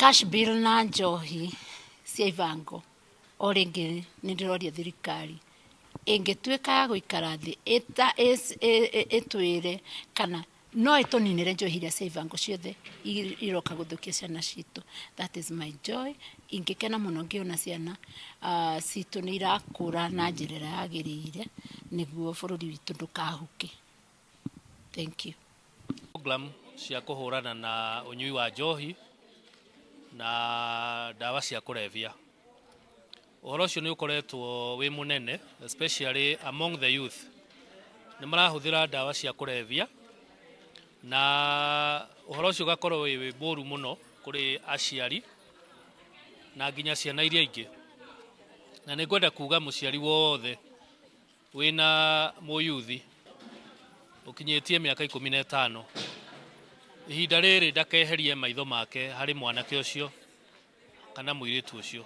Cash bail na njohi cia ibango, o rĩngĩ nĩ ndĩroria thirikari ĩngĩtuĩka ya gũikara thĩ ĩtwĩre kana no ĩtũninĩre njohi iria cia ibango ciothe iroka gũthũkia ciana citũ. That is my joy. Ingĩkena mũno ngĩona ciana citũ nĩ irakũra na njĩra ĩrĩa yagĩrĩire nĩguo bũrũri witũ ndũkahuke. Thank you. Program cia kũhũrana na ũnyui wa njohi na ndawa cia kũrebia, ũhoro ũcio nĩ ũkoretwo wĩ mũnene, especially among the youth. Nĩ marahũthĩra ndawa cia kũrebia na ũhoro ũcio ũgakorwo wĩ mũru mũno kũrĩ aciari na nginya ciana iria ingĩ. Na nĩ ngwenda kuga mũciari wothe wĩna mũyuthi ũkinyĩtie mĩaka 15, ihinda rĩrĩ ndakeherie maitho make harĩ mwanake ũcio kana mũirĩtu ũcio.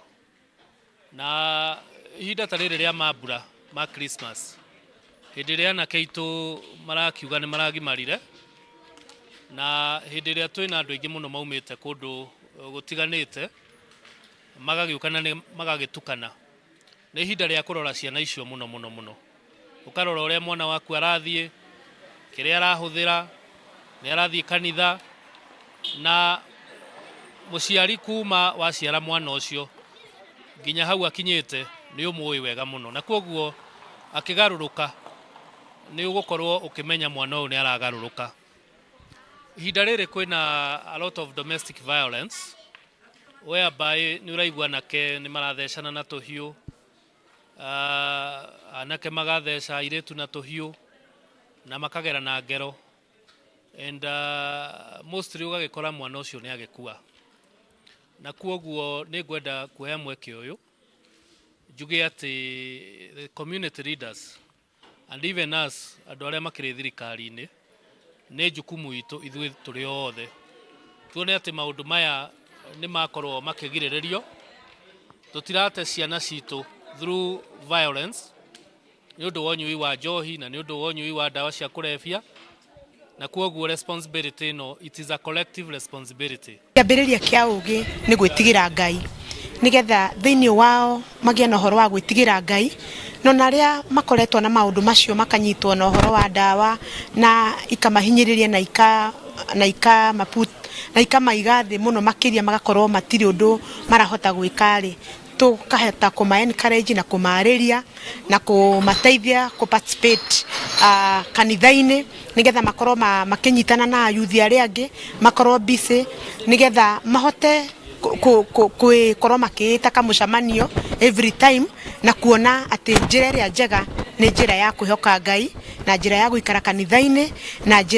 Na ihinda ta rĩrĩ rĩa mambura ma Christmas, hĩndĩ ĩrĩa anake aitũ marakiuga nĩ maragimarire, na hĩndĩ ĩrĩa twĩna andũ aingĩ mũno maumĩte kũndũ gũtiganĩte magagĩũka na magagĩtukana, nĩ ihinda rĩa kũrora ciana icio mũno mũno mũno. Ũkarora ũrĩa mwana waku arathiĩ, kĩrĩa arahũthĩra, nĩ arathiĩ kanitha. Na mũciari kuma waciara mwana ũcio nginya hau akinyĩte nĩ ũmũĩ wega mũno, na koguo akĩgarũrũka nĩ ũgũkorwo ũkĩmenya mwana ũyũ nĩ aragarũrũka. Ihinda rĩrĩ kwĩna a lot of domestic violence, whereby nĩ ũraigua anake nĩ marathecana na tũhiũ, anake magatheca airĩtu na tũhiũ na makagera na ngero, and mostly ũgagĩkora mwana ũcio nĩ agĩkua. Na kuoguo nĩ ngwenda kuoya mweke ũyũ njuge atĩ the community leaders and even us andũ arĩa makĩrĩ thirikari-inĩ, nĩ jukumu itũ ithuĩ tũrĩ othe tuone atĩ maũndũ maya nĩ makorwo makĩgirĩrĩrio, tũtirate ciana citũ through violence nĩ ũndũ wa ũnyui wa njohi na nĩ ũndũ wa ũnyui wa ndawa cia kũrebia. Na kuoguo responsibility ĩno, it is a collective responsibility. Kĩambĩrĩria kĩa ũgĩ nĩ gwĩtigĩra Ngai, nĩgetha thĩinĩ wao magĩe na ũhoro wa gwĩtigĩra Ngai. No na arĩa makoretwo na maũndũ macio makanyitwo na ũhoro wa ndawa na ikamahinyĩrĩria na ikamaiga thĩ mũno makĩria, magakorwo matirĩ ũndũ marahota gwĩka rĩ, tũkahota kũma encourage na kũmarĩria na kũmateithia kũ participate kanitha-inĩ, nĩgetha makorwo makĩnyitana na ayuthi arĩa angĩ, makorwo busy, nĩgetha mahote kwĩkorwo makĩĩta kamũcemanio every time na kuona atĩ njĩra ĩrĩa njega nĩ njĩra ya kwĩhoka Ngai na njĩra ya gũikara kanitha-inĩ na njĩra